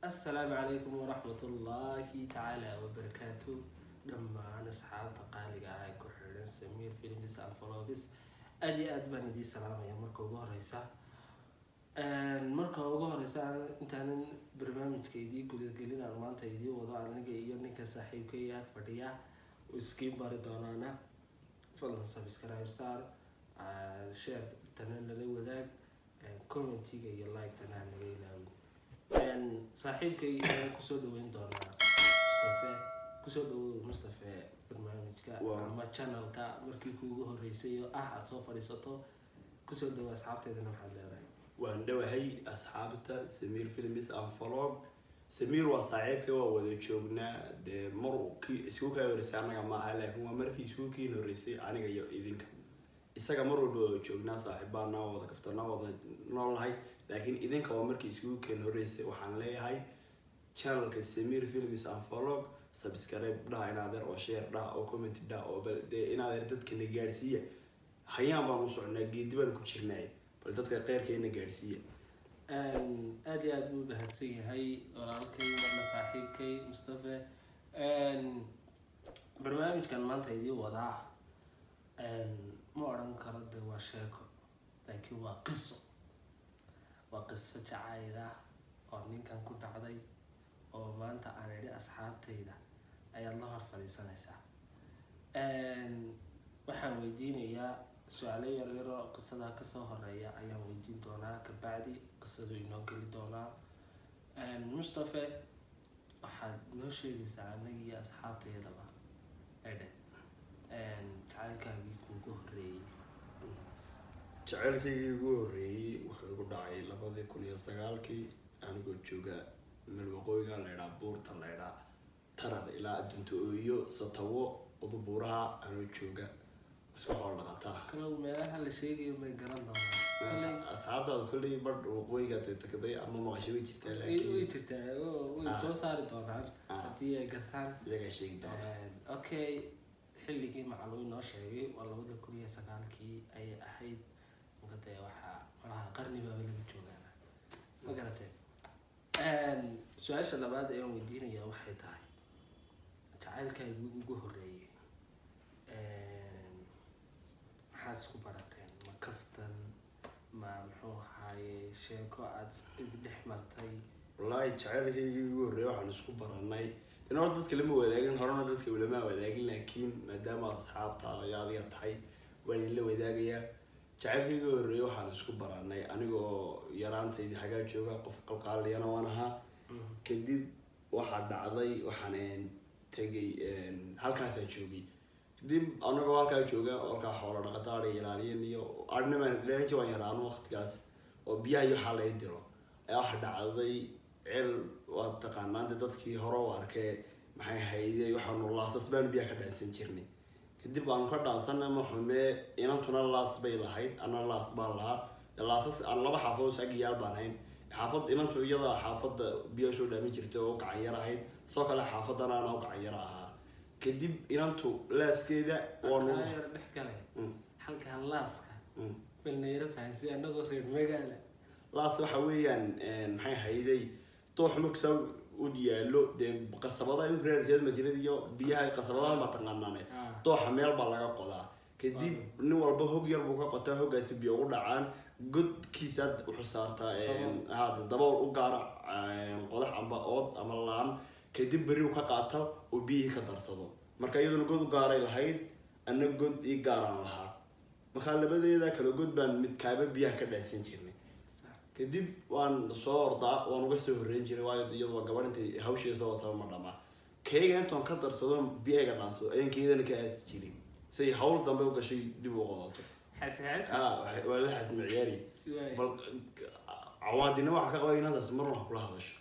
Asalaamu calaykum waraxmatullaahi tacaala wabarakaatu. Dhammaan asxaabta qaaliga ah ee ku xidhan Samiir Films and Vlogs, aad iyo aad baan idiin salaamaya. Marka ugu horeysa, intaanan barnaamijka idiin gudagelin aan maanta idiin wado, aniga iyo ninka saaxiibkay ag fadhiya iskiin bari doonaana, fadlan subscribe saar, share tana nala wadaag, commentiga iyo like tana naga ilaawin. Saaxiibkay ayaan kusoo dhaweyn doonaa, Mustafe. Kusoo dhawow, Mustafe, barnaamijka ama channelka. Markii kuugu horeysay oo ah aada soo fadhiisato, kusoo dhawow. Asxaabteedana maxaad leedahay? Waan dhowahay, asxaabta Samiir Films and Vlog. Samiir waa saaxiibka, waa wada joognaa. Dee mar kii isku kaa horeysay annaga maaha, laakiin waa markii isku kiin horeysay aniga iyo idinka. Isaga mar walba wada joognaa, saaxiibaana, wada kaftanaa, wada noolahay, laakiin idinka waa markii iskugu keen horeysay. Waxaan leeyahay channelka Samiir Films and Vlog subscribe dhaha inaadeer, oo share dhaha, oo comment dhaha, oo bal dee inaadeer dadka na gaadhsiiya. Hayaan baan u soconaa, geedi baan ku jirnaay, bal dadka qeyrkeena gaadhsiiya. Aada iyo aad buu mahadsan yahay walaalkay, marna saaxiibkay, Mustafe. Barnaamijkan maanta idiin wadaa ma odhan karo de waa sheeko, laakiin waa qiso, waa qiso jacayl ah oo ninkan ku dhacday, oo maanta aan idhi asxaabtayda ayaad la hor fadhiisanaysaa. Waxaan weydiinayaa su-aalo yaryaroo qisadaa kasoo horeeya ayaan weydiin doonaa, kabacdi qisadu inoo geli doonaa. Mustafe, waxaad noo sheegaysaa anaga iyo asxaabtaydaba edhe jacaylkaagii kuugu horeeyey. Jaceylkaygii ugu horreeyey wuxuu igu dhacay 2009-kii, anigoo jooga meel waqooyiga laydhaa, buurta laydhaa Tarar, ilaa adunta ooyo satawo udu buuraha anoo jooga, iska xoolo dhaqataa. Kalow meelaha la sheegayo may garan doonaan. Asxaabtaada kolley badh waqooyiga tagtay ama maqasho way jirtaa. Way laakiin jirtaa oo way soo saari doonaan haddii ay gartaan. Iyagaa sheegi doona. Okay, xilligii macaluu inoo sheegay waa 2009-kii ayay ahayd. Marka dee waxaa malaha qarni baaba laga joogaana, ma garatee? Su-aasha labaad ayaan weydiinaya waxay tahay, jacaylkaagii ugu horeeyey maxaad isku barateen? Ma kaftan, ma muxuu ahaaye, sheeko aada isdhex martay? Wallaahi, jacaylkaygii ugu horreeyay waxaan isku baranay in horta dadka lama wadaagin, horena dadka lama wadaagin, laakiin maadaama asxaabtaada iyo adiga tahay, waan idinla wadaagayaa. Jacaylkaygii ugu horreeyay waxaan isku baranay aniga oo yaraantaydii xagaa jooga, qof qalqaaliyana waan ahaa. Kadib waxaa dhacday, waxaan tegay halkaasaan joogay. Kadib anagoo halkaa jooga, halkaa xoolo dhaqato, adhi ilaaliyan iyo adhnimaan ilaalinta, waan yaraan waqtigaas, oo biyaha iyo waxaa laga diro, ayaa waxa dhacday ceel. Waa taqaanaan dee dadkii hore u arkee, maxay hayday, waxaanu laasas baanu biyaha ka dhaansan jirnay. Kadib aanu ka dhaansana, ma xumee, inantuna laas bay lahayd, ana laas baan lahaa. Dee laasas aan laba xaafadood ag yaal baan hayn. Xaafad inantu iyada xaafadda biyo soo dhaamin jirtay oo u gacan yar ahayd, sidoo kale xaafadana ana u gacan yar ahaa. Kadib inantu laaskeeda waanu Kaa yar dhex galay. Halkaa laaska balnayro fahansi, anagoo reer magaala. Laas waxa weeyaan, maxay hayday, doox marku saa u yaalo, dee qasabada in reer madiinada iyo biyaha qasabadahan baa taqaanaane. Dooxa meel baa laga qodaa. Kadib nin walba hog yar buu ka qotaa, hoggaasi biyo ugu dhacaan, godkiisa wuxuu saartaa Dabool. Ha, dabool u gaara, qodax amba ood ama laan. Kadib beri uu ka qaato oo biyihii ka darsado. Marka iyaduna god u gaaray lahayd, anna god ii gaaraan lahaa. Markaa labadeeda kala god baan midkaaba biyaha ka dhaansan jirnay. Kadib waan soo ordaa, waan uga soo horreyn jiray, waayo iyadu waa gabadh, intay hawsheeda soo wataba ma dhamaa. Kayga intoon ka darsado biyayga dhaansado ayaan keydana ka aasi jiray, say hawl dambe u gashay dib u qodato. Xasi xasi. Ah, waa la xasmi ciyaari. Bal cawaadina waxaa ka qabay inantaas mar wax kula hadasho.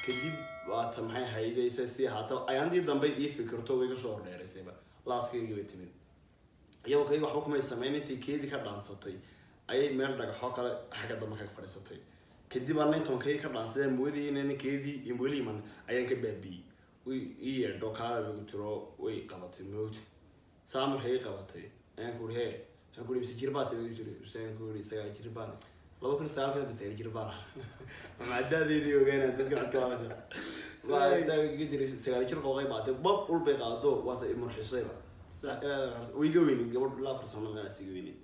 Kadib waata, maxay hayday, se si ahaataba, ayaantii dambe ii fikirto, way ka soo hordheeraysayba, laaskaygii bay timid. Iyadoo kayga waxba kumay sameyn, intay keedii ka dhaansatay ayay meel dhagaxoo kale xagga dambe kaga fadhiisatay. Kadib anna intoon kayga ka dhaansadeen, moodayay inaan keedii weli iman, ayaan ka baabi'iyey. Way ii yeedho, kaala igu tiro, way qabatay moogta. Saa markay ii qabatay ayaan ku uri, hee, waxaan ku uri, mise jir baa tahay? Igu tiri, mise, aan ku uri, 9 jir baan. 2009-kii hadda 9 jir baan ahaa. Macdaadeydii ogaana dadka codka waasa waa iga jiray. 9 jir qooqay baatay, bab ul bay qaado, waata imurxisayba. Way iga weyneyd gabadh, ilaa 4 sano meelaas iga weyneyd.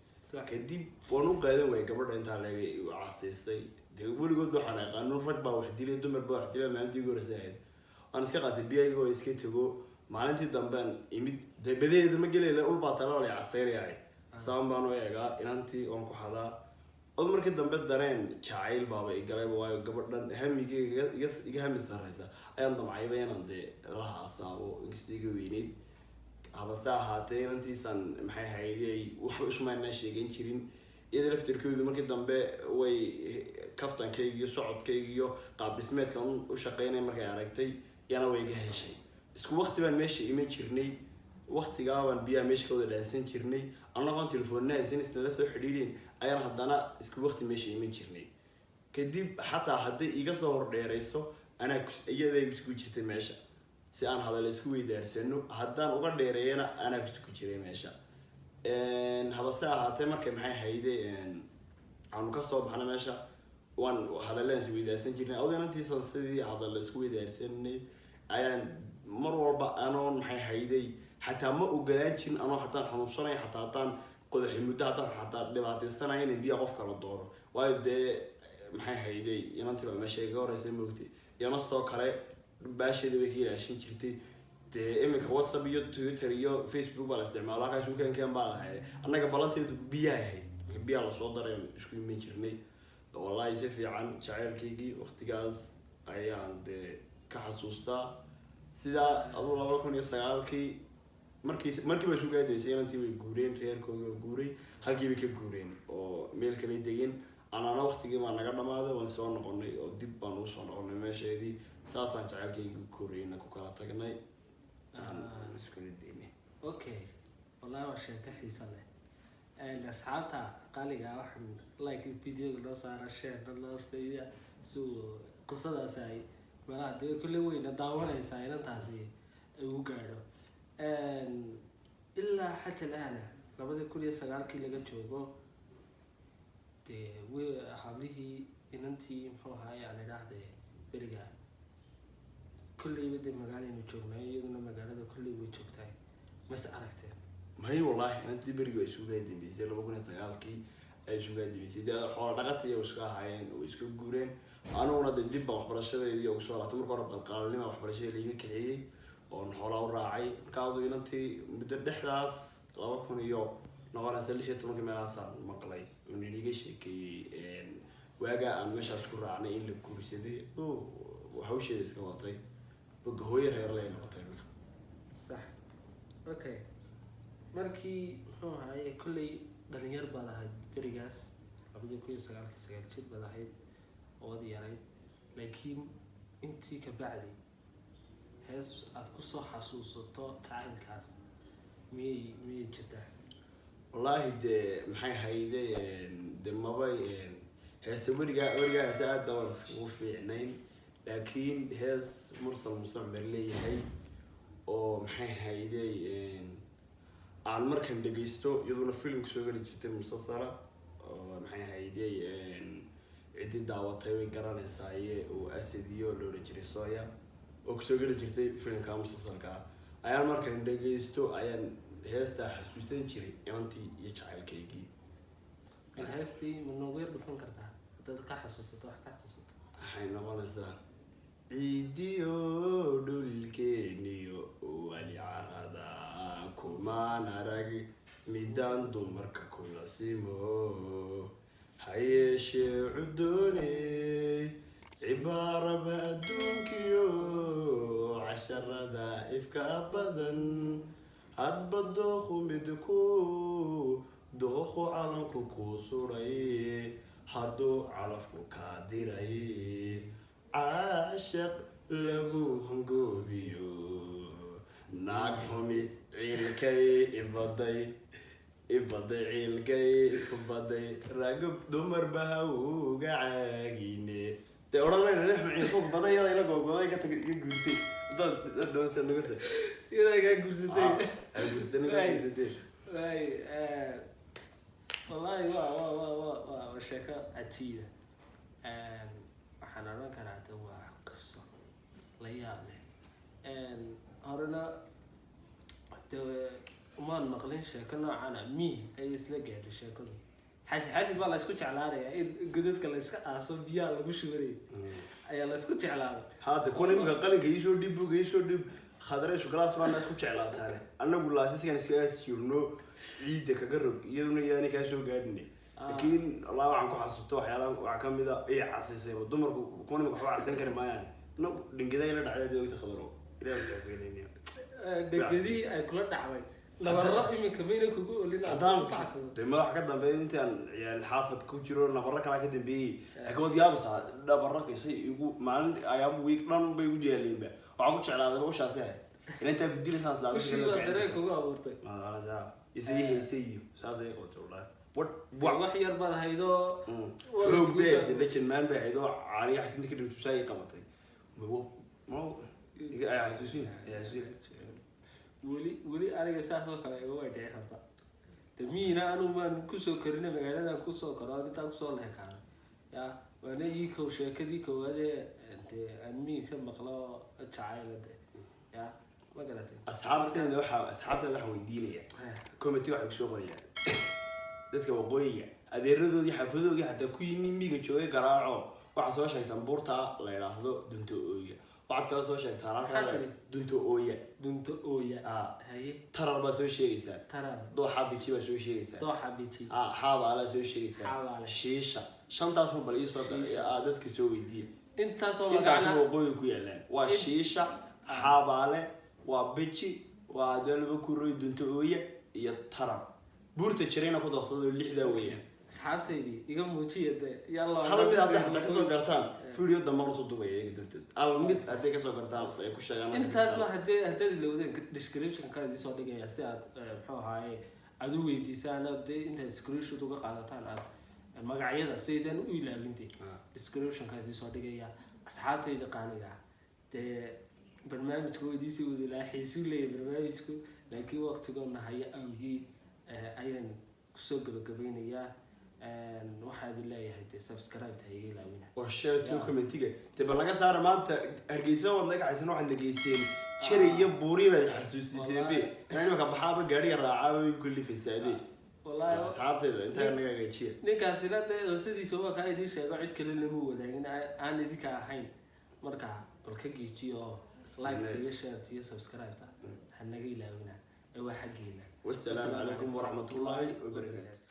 Kadib waan u qaadan waayay gabadha intaa leegay casiisay. Dee weligood waxaan aqaano rag baa wax dilay, dumar baa wax dilay. Maalintii ugu horreysay ahayd waan iska qaatay biyayga oo iska tego. Maalintii dambean imid, dee badeeda ma gelayla, ul baa tala la casayrayahay, saan baan u eegaa inantii waan ku xadaa. Od markii dambe dareen jacayl baaba igalayba, waayo gabadhan hamigeyga iga hami sarreysa ayaan damcayba inaan dee la haasaabo, inkastoo iga weyneyd. Habase ahaatee inantiisan maxay haydey, waxba isumaanaa sheegan jirin. Iyada laftirkeedu markii dambe way kaftankayga iyo socodkayga iyo qaab dhismeedkan u shaqeynaya markay aragtay, iyana way iga heshay. Isku waqti baan meesha iman jirnay, waqtigaabaan biyaha meesha ka wada dhaansan jirnay, annagoon telefoonna haysan, isnala soo xidhiidhin, ayaan haddana isku waqti meesha iman jirnay. Kadib xataa hadday iga soo hordheerayso, anaa iyaday isku jirtay meesha si aan hadal isku weydaarsano. Haddaan uga dheereeyana, anaa ku jiray meesha. Habase ahaatee markay maxay hayday aanu kasoo baxna meesha, waan hadallaan is weydaarsan jirnay. Adoo inantiisan sidii hadal isku weydaarsanay ayaan mar walba anoon maxay hayday xataa ma ogolaan jirin anoo haddaan xanuunsanaya, xataa haddaan qodaxi muddo, haddaan xataa dhibaataysanaya, inay biyaha qof kala doono, waayo dee maxay hayday inantii baa meesha iga horeysa moogtay. Iyana sidoo kale baasheeda way ka ilaashin jirtay. Dee iminka WhatsApp iyo Twitter iyo Facebook baa la isticmaala, halkaas weekendkan baa lahay. Annaga balanteedu biyaha ahayd, marka biyaha lasoo daray aan isku iman jirnay. Wallahi si fiican jaceylkaygii waqtigaas ayaan dee ka xasuustaa. Sidaa aduu 2009-kii markii markiiba isku gaadaysay inantii way guureen, reerkooga waa guuray, halkii bay ka guureen oo meel kale degeen. Anana waqtigii baa naga dhamaaday, waan soo noqonay oo dib baan ugu soo noqonay meesheedii. Saasaan jaceylkayga korayna ku kala tagnay, aan iskula daynay. Okay, wallahi waa sheeko xiisa leh. Asxaabta qaaliga ah, waxaan like videoga loo saara, share loo siiya, si uu qisadaas ay meelaha dee kulle weyna daawanaysaa inantaasi ay u gaadho. Ilaa xata alaana 2009-kii laga joogo, dee hablihii inantii muxuu ahaay aan idhaahde beriga kolleyba dee magaalaynu joognay, iyaduna magaalada kolley way joogtahay, mas aragteen? May, wallahi inantii berigi waa isugaa dambeysay, 2009-kii ay isugaa dambeysay. Dee xoola dhaqata iyagu iska ahaayeen oo iska guureen. Aniguna dee dib baan waxbarashadeedii ugu soo laabtay. Marka hore qalqaalnima waxbarashada laiga kaxeeyey oon xoolaa u raacay. Marka adu inantii muddo dhexdaas laba kun iyo noqonaysa 16-kii meelahaasaan maqlay oo niliga sheekeeyey waagaa aan meeshaas ku raacnay in la guursaday. Aduu hawsheeda iska watay, hooyo reer lay noqotay imika. Sax, okay. Markii muxuu ahaye kolley dhalinyar baad ahayd berigaas, 2009-kii 9 jir baad ahayd ood yarayd, laakiin intii ka bacdi hees aad kusoo xasuusato jacaylkaas miyay jirtaa? Wallaahi dee maxay hayday, de mabay heese weligaa weligaa heese aad baa waan iskugu fiicnayn, laakiin hees Mursal Muuse Cumar leeyahay oo maxay hayday aan markan dhegeysto, iyaduna filimka soo geli jirtay musalsala oo maxay hayday, ciddii daawatay way garanaysaaye, oo Asad iyo la odhan jiray Soya oo kusoo geli jirtay filimka musalsalka, ayaan markan dhegeysto ayaan heestaa xasuusan jiray inantii iyo jacaylkaygii. Bal heestii ma noogu yar dhufan kartaa haddaad ka xasuusato, wax ka xasuusato? Waxay noqonaysaa: ciidiyo dhulkeeniyo wali carada kumaan arag midaan dumarka kula simo, ha yeeshee cudooney cibaaraba adduunkiyo casharada ifka badan, hadba dookhu midku dookhu calanku kuu suray, hadduu calafku kaa diray, caashaq lagu hungoobiyo, naag xumi ciilkay ibaday, ibaday ciilkay kubaday, rago dumarba ha uga caagine. Dee odhan mayno nin xun ciilku baday, iyada ila googoday, ka tagay, iga guurtay dad dhawasta naga tagay. Iyadaa kaa guursatay. Ay guursatay, ninka guursatay. Waay. Wallahi waa sheeko cajiiba. Waxaan odhan karaa de waa qiso la yaab leh. Horena de umaan maqlin sheeko noocana. Mi ayay isla gaadhay sheekadu? Xasid xasid baa la isku jeclaanayaa, in godadka la iska aaso, biyaha lagu shubanayay ayaa la isku jeclaaday. Hadda kuwan imika qalinka iisoo dhib, buga iisoo dhib, khadreyshu galaas baana isku jeclaataane. Annagu laasiskan iska aas jirno, ciidda kaga rog, iyaduna yaani kaa soo gaadhine. Laakiin walaa waxaan ku xasuusto waxyaalaha waxaa kamid a ay casiisayba. Dumarku kuwan imika waxba casin kari maayaan. Annagu dhingaday la dhacday ogta, Khadro, Ilaah wuxuu keenaynaya. Dhegadihii ay kula dhacday nabaro iminka mayna kugu olin aad Haddaan soo sacsan? Dee madax ka dambeeya intaan ciyaal xaafad ku jiro, nabaro kalaa ka dambeeyey. Laakiin waad yaabaysaa, nabaro qisay igu maalin ayaaba week dhan bay igu jaaleenba. Waxaan ku jeclaadayba ushaasi ahayd ila intaa ku dilaysaas. Ushii baa dareen kugu abuurtay. Isii haysay iyo saas ay qabtay wallahi. What? Wax yar baad haydoo. Waa Xoog isku bay daa- legend man bay ahayd oo caaniya xasinta ka dhigto saa ay qabatay. Ma ay xasuusin, ay xasuusin. Weli weli aniga saas oo kale iga way dhici karta. De miina anu maan kusoo korina, magaaladan kusoo koro, intaan kusoo leekaado ya waana ii kow sheekadii koowaadee dee aan mii ka maqlo jacayla de ya, ma garatay? Asxaabteeda waxaan weydiinaya, comment waxay kusoo qorayaan dadka waqooyiga, adeeradoodii, xaafadoodii, xataa ku yimi miiga joogay garaaco. Waxaad soo sheegtaan buurta la yidhaahdo Dunto Ooya. Waxaad kala soo sheegtaan halkaa Maxaa tiri? Dunto Ooya. Dunto Ooya. Ah. Haye. Tarar baad soo sheegaysaa. Tarar. Dooxa Biji baad soo sheegaysaa. Dooxa Biji. Ah, Xaabaalaa soo sheegaysaa. Xaabaale. Shiisha. Shantaas un bal iisoo Shiisha. ah, dadka soo weydiiya. Intaasoo Intaasna magacna waqooyi ku yaalaan. Waa Shiisha, Xaabaale, waa Biji, waa Adaalaba Kuroy, Dunto Ooya iyo Tarar. Buurta Jirayna ku darsado, lixdaa weeyaan. Asxaabtaydii iga muujiya de, yalla. Hal mid hadday xataa kasoo gartaan, video dambe usoo dubaya iyaga dartood. Hal mid hadday kasoo gartaan ay ku sheegaan. Intaas waa haddaad ilowdeen, description-ka idin soo dhigaya si aad muxuu ahaaye aad u weydiisaan oo dee intaad screenshot uga qaadataan aad magacyada saydan u ilaawintay. Description-ka idin soo dhigaya. Asxaabtayda qaaliga ah, dee barnaamijku waa idiin sii wadi lahaa, xiisuu leeyahay barnaamijku, laakiin waqtigoona haya awgii ayaan kusoo gabagabeynayaa. Waxaa idin leeyahay dee subscribe ha iga ilaawina. Oo share to comment-iga dee bal laga saara. Maanta Hargeysa waad naga kacaysan, waxaad nageyseen Jiray iyo Buuri baad xasuusiseen be. Inaan imika baxaaba, gaariga raacaaba bay ku kalifaysaa be. Wallaahi Asxaabteeda intaa naga hagaajiya. Ninkaasina dee qisadiisa waa kaa idiin sheego, cid kale lama wadaagin aan idinka ahayn. Marka bal ka geejiyo oo like iyo share iyo subscribe-ta ha naga ilaawina ee waa xaggeena. Wassalaamu calaykum waraxmatullaahi wabarakaatu.